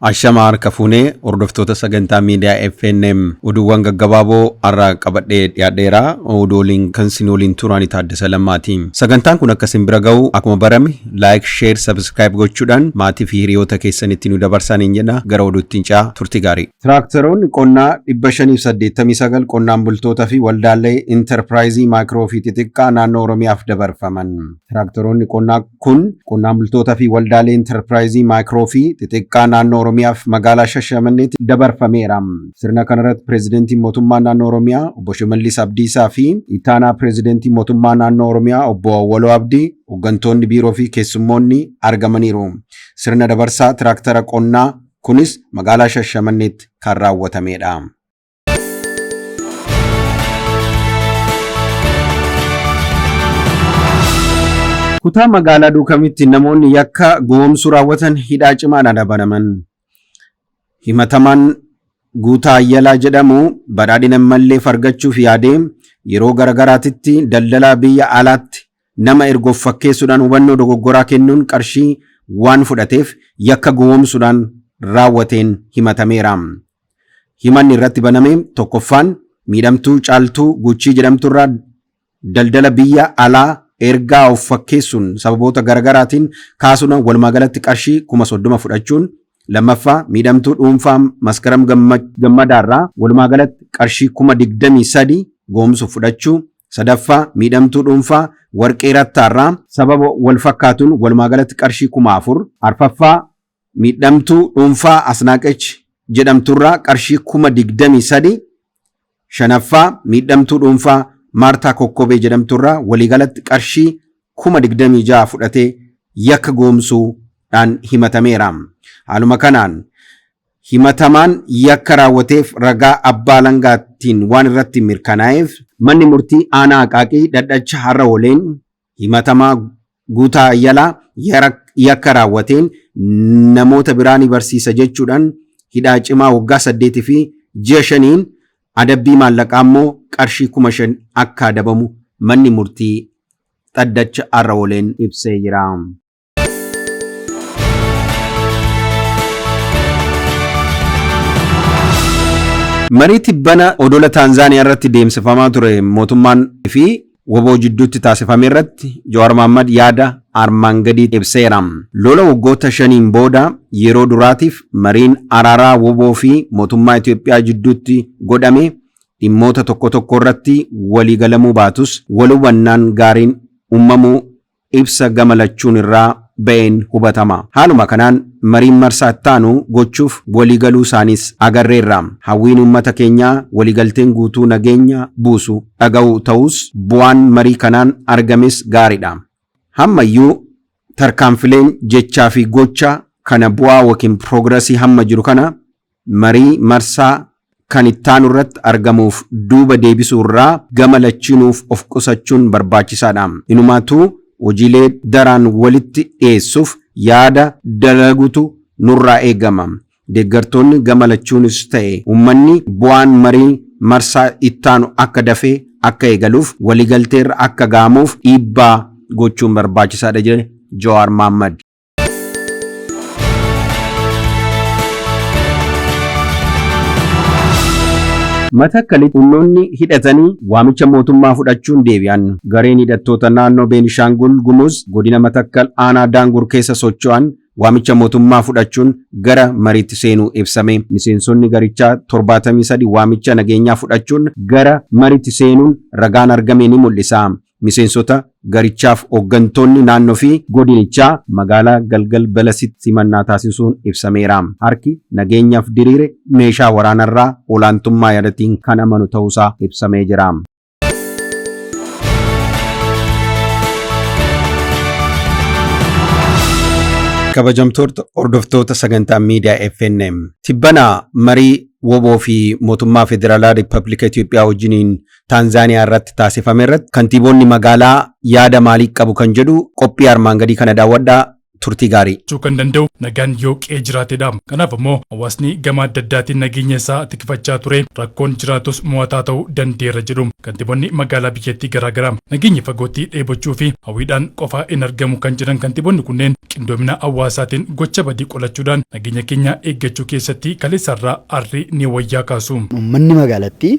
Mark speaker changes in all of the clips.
Speaker 1: Ashama harka fuunee hordoftoota sagantaa miidiyaa FNM oduuwwan gaggabaaboo har'a qabadhee dhiyaadheera. Oduu waliin kan isin waliin turan Taaddasa Lammaati. Sagantaan kun akka isin bira ga'u akkuma barame like, share, subscribe gochuudhaan maatii fi hiriyoota keessanitti nu dabarsaa niin jedha. Gara oduutti hin ce'a, turtii gaarii. Tiraaktaroonni qonnaa 589 qonnaan bultoota fi waldaalee intarpiraayizii maayikiroo fi xixiqqaa naannoo Oromiyaaf dabarfaman. Tiraaktaroonni qonnaa kun qonnaan bultoota fi waldaalee intarpiraayizii maayikiroo fi xixiqqaa naannoo Oromiyaaf magaalaa Shashamanneetti dabarfameera. Sirna kanarratti pireezidantiin mootummaa naannoo Oromiyaa obbo Shimallis Abdiisaa fi ittaanaa pireezidantii mootummaa naannoo Oromiyaa obbo Awwaloo Abdii, hooggantoonni biiroo fi keessummoonni argamaniiru. Sirna dabarsaa tiraaktara qonnaa kunis magaalaa Shashamanneetti kan raawwatamedha. Kutaa magaalaa Duukamitti namoonni yakka gowwoomsuu raawwatan hidhaa cimaadhaan adabaman. Himatamaan Guutaa Ayyalaa jedhamu badhaadhina malleef argachuuf yaadee yeroo garagaraatitti daldalaa biyya alaatti nama ergoof fakkeessuudhaan hubannoo dogoggoraa kennuun qarshii waan fudhateef yakka gowwoomsuudhaan raawwateen himatameera. Himanni irratti baname tokkoffaan miidhamtuu Caaltuu Guchii jedhamturraa daldala biyya alaa ergaa of fakkeessuun sababoota garagaraatiin kaasuudhaan walumaa galatti qarshii 30,000 fudhachuun, lammaffaa miidhamtuu dhuunfaa Maskaram Gammadaarraa walumaa galatti qarshii 23,000 goomsuuf fudhachuu, sadaffaa miidhamtuu dhuunfaa Warqee Rattaarraa sababa wal fakkaatuun walumaa galatti qarshii 4,000, arfaffaa miidhamtuu dhuunfaa Asnaaqech jedhamturraa qarshii 23,000, shanaffaa miidhamtuu dhuunfaa Maartaa Kokkobee jedhamturraa waliigalatti qarshii 26,000 fudhatee yakka goomsuudhaan himatameera. Haaluma kanaan himatamaan yakka raawwateef ragaa abbaa alangaatiin waan irratti mirkanaa'eef manni murtii aanaa Aqaaqii dhadhacha har'a ooleen himatamaa Guutaa Ayyalaa yakka raawwateen namoota biraa ni barsiisa jechuudhaan hidhaa cimaa waggaa 8 fi ji'a 5n adabbii maallaqaa immoo qarshii 5,000 akka adabamu manni murtii dhaddacha har'a ooleen ibsee jira. Marii tibbana odola Taanzaaniyaa irratti deemsifamaa ture mootummaan fi wbo jidduutti taasifame irratti Jawaar Mahaammad yaada armaan gadii ibseera. Lola waggoota 5n booda yeroo duraatiif mariin araaraa wbo fi mootummaa Itoophiyaa jidduutti godhame dhimmoota tokko tokko irratti waliigalamuu baatus walhubannaan gaariin ummamuu ibsa gama lachuun irraa ba'een hubatama. Haaluma kanaan mariin marsaa ittaanu gochuuf waliigaluu isaaniis agarreerra. Hawwiin uummata keenyaa waliigalteen guutuu nageenya buusu dhaga'uu ta'us bu'aan marii kanaan argames gaaridha. Hammayyuu tarkaanfileen jechaa fi gocha kana bu'aa ykn progressii hamma jiru kana marii marsaa kan ittaanu irratti argamuuf duuba deebisuu irraa gama lachiinuuf of qusachuun barbaachisaadha. Inumaatuu hojiilee daraan walitti dhiyeessuuf yaada dalagutu nurraa eegama. Deeggartoonni gama lachuunis ta'e uummanni bu'aan marii marsaa ittaanu akka dafee akka eegaluuf waliigalteerra akka ga'amuuf dhiibbaa gochuun barbaachisaadha jedhe Jawaar Mahaammad. Matakkalitti humnoonni hidhatanii waamicha mootummaa fudhachuun deebi'an. Gareen hidhattoota naannoo Beenishaangul Gumuz godina Matakkal aanaa Daangur keessa socho'an waamicha mootummaa fudhachuun gara mariitti seenuu ibsame. Miseensonni garichaa 73 waamicha nageenyaa fudhachuun gara mariitti seenuun ragaan argame ni mul'isa. Miseensota garichaaf hoggantoonni naannoo fi godinichaa magaalaa Galgal Balasitti simannaa taasisuun ibsameera. Harki nageenyaaf diriire meeshaa waraanarraa olaantummaa yaadatiin kan amanu ta'uusaa ibsamee jira. Kabajamtoota hordoftoota sagantaa miidiyaa FNM. Tibbana marii wbo fi mootummaa Federaalaa Riippablika Itoophiyaa wajjiniin Taanzaaniyaa irratti taasifame irratti kantiibonni magaalaa yaada maalii qabu kan jedhu qophii armaan gadii kana daawwadhaa. Turtii gaarii.
Speaker 2: Jechuu kan danda'u nagaan yoo qe'ee jiraatedha. Kanaaf immoo hawaasni gama adda addaatiin nageenya isaa tikfachaa ture, rakkoon jiraatus mo'ataa ta'uu danda'eera jedhu kantiibonni magaalaa biyyattii garaagaraa. Nageenyi fagootti dheebochuu fi hawwiidhaan qofa hin argamu kan jedhan kantiibonni kunneen, qindoomina hawaasaatiin gocha badii qolachuudhaan nageenya keenya eeggachuu keessatti kaleessarraa har'i ni wayyaa kaasu.
Speaker 3: Uummanni magaalattii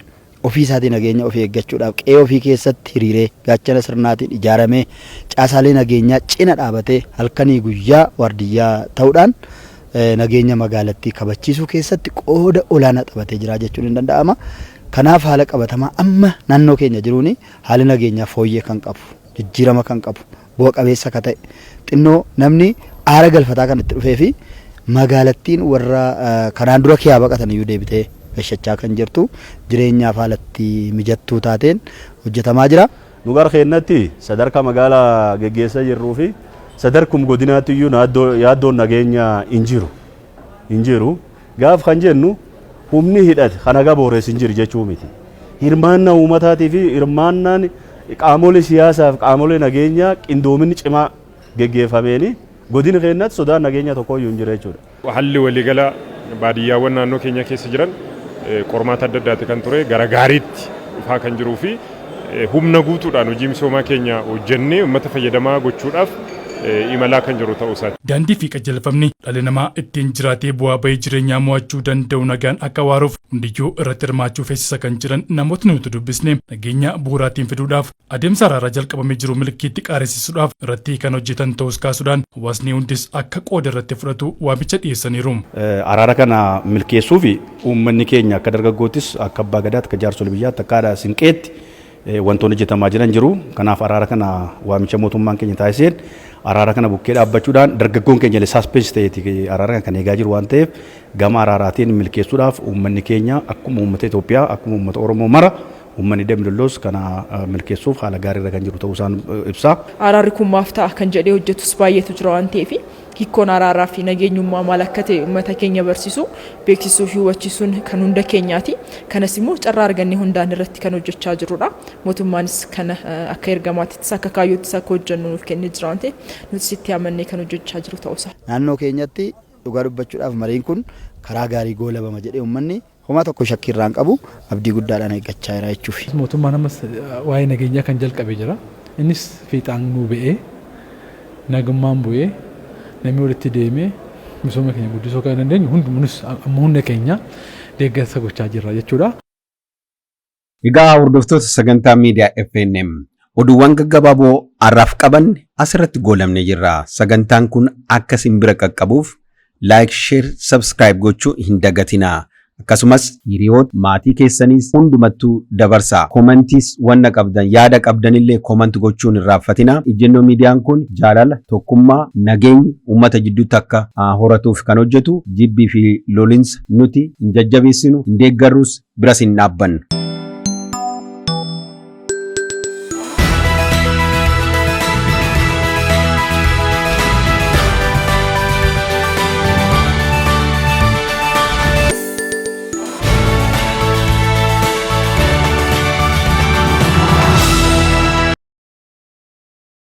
Speaker 3: ofii isaatii nageenya ofii eeggachuudhaaf qe'ee ofii keessatti hiriiree, gaachana sirnaatiin ijaaramee, caasaalee nageenyaa cina dhaabatee, halkanii guyyaa waardiyyaa ta'uudhaan nageenya magaalattii kabachiisuu keessatti qooda olaanaa taphatee jira jechuun hin danda'ama. Kanaaf haala qabatamaa amma naannoo keenya jiruun haalli nageenyaa fooyyee kan qabu, jijjiirama kan qabu, bu'a qabeessa akka ta'e, xinnoo namni aara galfataa kan itti dhufee fi magaalattiin warra kanaan dura kiyaa baqatan iyyuu deebitee gashachaa kan jirtu, jireenyaaf haalatti mijattuu taateen hojjetamaa jira.
Speaker 4: Nu gara keenyatti sadarkaa magaalaa geggeessaa jirruu fi sadarkum godinaatti iyyuu yaaddoon nageenya hin jiru. Hin jiru. Gaaf kan jennu humni hidhate kan haga boorees hin jiru jechuu miti. Hirmaannaa uummataatii fi hirmaannaan qaamolee siyaasaa fi qaamolee nageenyaa qindoominni cimaa geggeeffameeni godina keenyatti sodaan nageenya tokko iyyuu hin jiru jechuudha.
Speaker 5: Haalli waliigala baadiyyaawwan naannoo keenya keessa jiran qormaata adda addaati kan ture gara gaariitti dhufaa kan jiruu fi humna guutuudhaan hojii misoomaa keenya hojjennee uummata fayyadamaa gochuudhaaf imalaa kan jiru ta'uu isaati.
Speaker 2: Daandii fi qajeelfamni dhalli namaa ittiin jiraatee bu'aa bahii jireenyaa mo'achuu danda'u nagaan akka waaruuf hundiyyuu irratti hirmaachuu feesisa kan jiran namootni nuti dubbisne, nageenya bu'uuraatiin fiduudhaaf adeemsa araaraa jalqabamee jiru milkiitti qaaressisuudhaaf irratti kan hojjetan ta'us kaasuudhaan, hawaasni hundis akka qooda irratti fudhatu waamicha dhiyeessaniiru.
Speaker 6: Araara kana milkeessuu fi uummanni keenya akka dargaggoottis, akka abbaa gadaatti, akka jaarsolii biyyaatti, akka aadaa sinqeetti wantoonni hojjetamaa jiran jiru. Kanaaf araara kana waamicha mootummaan keenya taasiseen araara kana bukkee dhaabbachuudhaan, dargaggoon keenya illee suspense ta'eeti araara kana kan eegaa jiru waan ta'eef, gama araaraatiin milkeessuudhaaf uummanni keenya akkuma uummata Itoophiyaa, akkuma uummata Oromoo mara, uummanni Dambi kana milkeessuuf haala gaarii irra kan jiru ta'uu isaan ibsa.
Speaker 7: Araarri kun maaf ta'a kan jedhee hojjetus baay'eetu jira waan ta'eef, hiikkoon araaraa fi nageenyummaa maal akka ta'e uummata keenya barsiisuu, beeksisuu fi hubachiisuun kan hunda keenyaati. Kanas immoo carraa argannee hundaan irratti kan hojjechaa jirrudha. Mootummaanis kana akka ergamaattis akka kaayyoottis akka hojjennu nuuf kennee jira waan ta'eef, nutis itti amannee kan hojjechaa jiru ta'uusaa.
Speaker 3: Naannoo keenyatti dhugaa dubbachuudhaaf mariin kun karaa gaarii goolabama jedhee uummanni homaa tokko shakkii irraa hin qabu, abdii guddaadhaan eeggachaa jira jechuufi.
Speaker 8: Mootummaan ammas waa'ee nageenyaa kan jalqabee jira. Innis fiixaan nuu ba'ee, nagummaan bu'ee, namni walitti deemee misooma keenya guddisuu kan dandeenyu hundumanus amma hunda keenya deeggarsa gochaa jirra jechuudha.
Speaker 1: Egaa hordoftoota sagantaa miidiyaa FNM, oduuwwan gaggabaaboo har'aaf qaban asirratti goolabnee jirra. Sagantaan kun akka isin bira qaqqabuuf like, share, subscribe gochuu hin dagatinaa. Akkasumas hiriyoota maatii keessaniis hundumattuu dabarsaa. Commentiis wanna qabdan, yaada qabdanillee comment gochuun hin raaffatinaa. Ejjennoo miidiyaan kun jaalala, tokkummaa, nageenya uummata jidduutti akka horatuuf kan hojjetu, jibbii fi lolinsa nuti hin jajjabeessinu, hin deeggarrus, biras hin dhaabbannu.